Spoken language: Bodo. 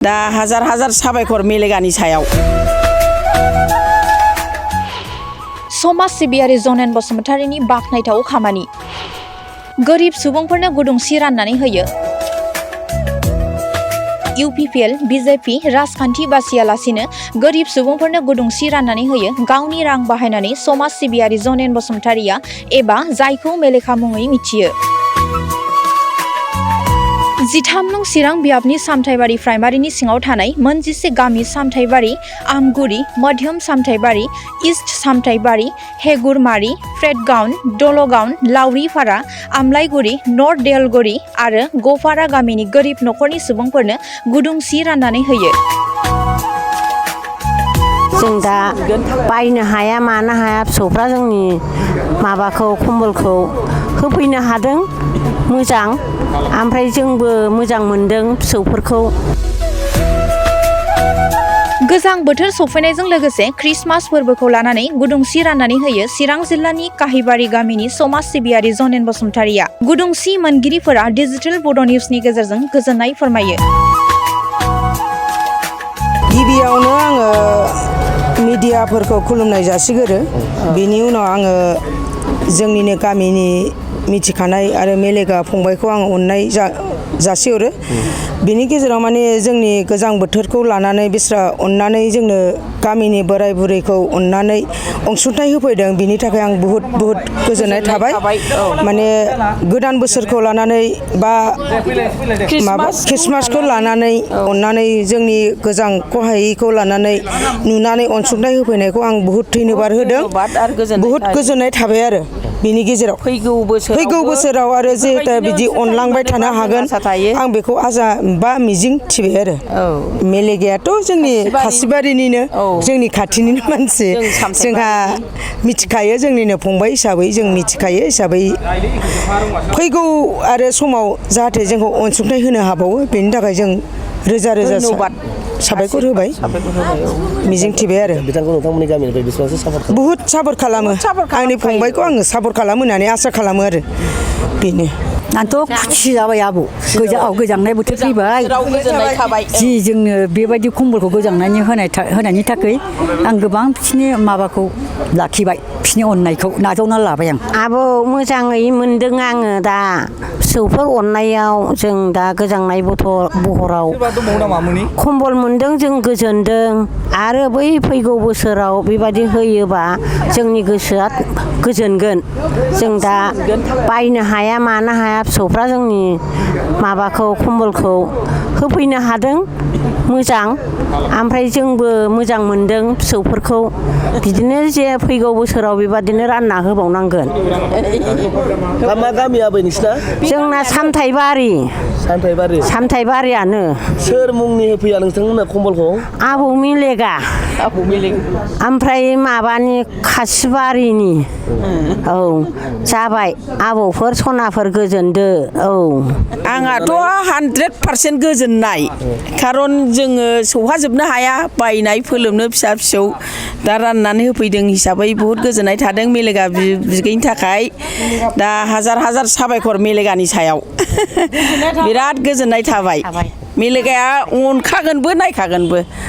दा हाजार हाजार साबायखर मेलेगानि सायाव। समाज सिबियारि जनेन बसुमतारिनि बाखनायथाव खामानि। गोरिब सुबुंफोरनो गुदुं सि राननानै होयो। UPPL BJP राजखान्थि बासियालासिनो गोरिब सुबुंफोरनो गुदुं सि राननानै होयो। गावनि रां बाहायनानै समाज सिबियारि जनेन बसुमतारिया एबा जायखौ मेलेखा मुङै मिथियो। 13 नं चिरां बियाबनि सामथाइबारि प्राइमारिनि सिङाव थानाय मोनजिसे गामि सामथाइबारि, आमगुरि, मध्यम सामथाइबारि, इस्ट सामथाइबारि, हेगुरमारि, फ्रेडगाउन, दलगाउन, लावरिपारा, आमलाइगुरि, नर्थ देलगुरि आरो गफारा गामिनि गोरिब नखरनि सुबुंफोरनो गुदुं सि राननानै होयो। जों दा बायनो हाया मानो हाया फिसौफ्रा जोंनि माबाखौ कम्बलखौ होफैनो हादों मोजां, ओमफ्राय जोंबो मोजां मोनदों फिसौफोरखौ। गोजां बोथोर सफैनायजों लोगोसे क्रिसमास फोरबोखौ लानानै गुदुं सि राननानै होयो चिरां जिल्लानि काहिबारि गामिनि समाज सिबियारि जनेन बसुमतारिया। गुदुं सि मोनगिरिफोरा डिजिटेल बड' निउसनि गेजेरजों गोजोननाय फोरमायो। गिबियावनो आङो मिडियाफोरखौ खुलुमनाय जासिगोरो। बेनि उनाव आङो जोंनिनो गामिनि मिथिखानाय आरो मेलेगा फंबायखौ आं अननाय जासिहरो। बेनि गेजेराव माने जोंनि गोजां बोथोरखौ लानानै बिस्रा अननानै जोंनो गामिनि बोराय बुरैखौ अननानै अनसुंथाइ होफैदों। बिनि थाखाय आं बुहुद गोजोननाय थाबाय। माने गोदान बोसोरखौ लानानै बा माबा ख्रिस्टमासखौ लानानै अननानै जोंनि गोजां खहायैखौ लानानै नुनानै अनसुंथाइ होफैनायखौ आं बुहुद धन्यबाद होदों। बुहुद गोजोननाय थाबाय आरो बिनि गेजेराव फैगौ बोसोराव आरो जिहेतु बिदि अनलांबाय थानो हागोन आं बेखौ आसा बा मिजिं थिबाय आरो। मेलेगायाथ' जोंनि खासिबारिनिनो जोंनि खाथिनिनो मानसि, जोंहा मिथिखायो, जोंनिनो फंबाय हिसाबै जों मिथिखायो हिसाबै फैगौ आरो समाव जाहाथे जोंखौ अनसुंथाइ होनो हाबावो बेनि थाखाय जों रोजा साबायखर होबाय, मिजिं थिबाय आरो। बिथांखौ नोंथांमोननि गामिनिफ्राय बेसेबांसो सापर्ट खालामो? बुहुद सापर्ट खालामो। आंनि फंबायखौ आङो सापर्ट खालामो होननानै आसा खालामो आरो बेनो। आंथ' खुसि जाबाय आब'। गोजांनाय बोथोर फैबाय, जि जोंनो बेबायदि कम्बलखौ गोजांनायनि होनायनि थाखाय आं गोबां बिसिनि माबाखौ लाखिबाय, बिसिनि अननायखौ नाजावना लाबाय आं। आब' मोजाङै मोनदों आङो दा फिसौफोर अननायाव। जों दा गोजांनाय बहराव कम्बल मोनदों, जों गोजोनदों। आरो बै फैगौ बोसोराव बेबायदि होयोबा जोंनि गोसोआ गोजोनगोन। जों दा बायनो हाया मानो हाया फिसौफ्रा जोंनि माबाखौ कम्बलखौ होफैनो हादों मोजां, ओमफ्राय जोंबो मोजां मोनदों फिसौफोरखौ। बिदिनो जे फैगौ बोसोराव बेबादिनो रानना होबावनांगोन। मा गामि आबै नोंसिना? जोंना सामथाइबारियानो। सोर मुंनि होफैया नोंथांमोना कम्बलखौ? आबौ मेलेगा। ओमफ्राय माबानि खासिबारिनि। औ जाबाय आबौफोर सनाफोर गोजोनदो। औ आंहाथ' 100% गोजोननाय, खारन जोङो सौहाजोबनो हाया बायनाय फोलोमनो फिसा फिसौ दा राननानै होफैदों हिसाबै बुहुद गोजोननाय थादों मेलेगा बिगैनि थाखाय। दा हाजार साबायखर मेलेगानि सायाव। बिराद गोजोननाय थाबाय। मेलेगाया अनखागोनबो नायखागोनबो।